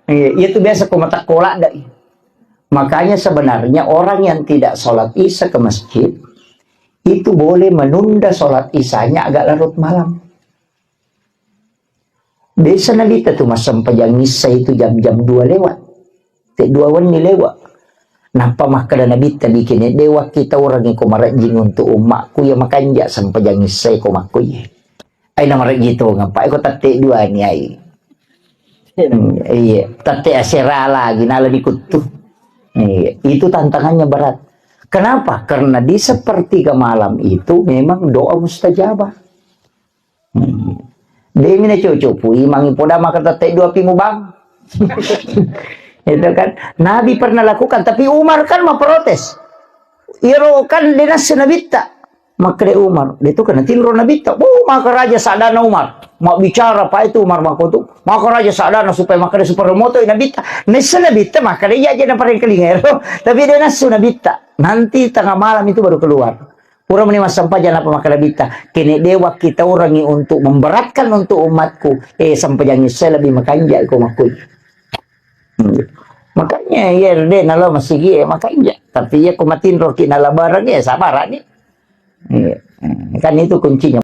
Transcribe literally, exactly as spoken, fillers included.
Iya, itu biasa ko matakkola dai. Makanya sebenarnya orang yang tidak sholat isya ke masjid itu boleh menunda sholat isyanya agak larut malam. Biasa Nabitta tu massempajang isya itu jam-jam dua lewat. Te dua wenni lewat. Nappa makkeda Nabitta, bikin de wakki taurangi ko marejjing untuk umatku ya makanja sempajang isya ko makkuye. Ai na marejji tongeng, Pak, iko tette dua ni ai. Hmm, iya, tette asera lagi nala dikuttu. Iya, itu tantangannya berat. Kenapa? Karena di sepertiga malam itu memang doa mustajabah. Hmm. Demi na cocok pu imangi poda maka tette dua pimu bang. Itu kan Nabi pernah lakukan, tapi Umar kan memprotes. Iyaro kan de nassu Nabitta. Makkeda Umar, de tu kena tinro Nabitta. Oh, maka raja sadana Umar. Mau bicara apa itu Umar mako tu? Maka raja sadana supaya makkeda super moto Nabitta. Nessa Nabitta makkeda iya aja na parengkalinga ero. Tapi de nassu Nabitta. Nanti tengah malam itu baru keluar. Pura meni massempajang apa makkeda Nabitta. Kene dewa kita urangi untuk memberatkan untuk umatku. Eh, sempajang saya lebih makanja ko makkuy. Hmm. Makanya iya de nalo masigi e makanja. Tapi iya ko matinro ki nala barang ya sabarani. Iya. Hmm, kan itu kuncinya.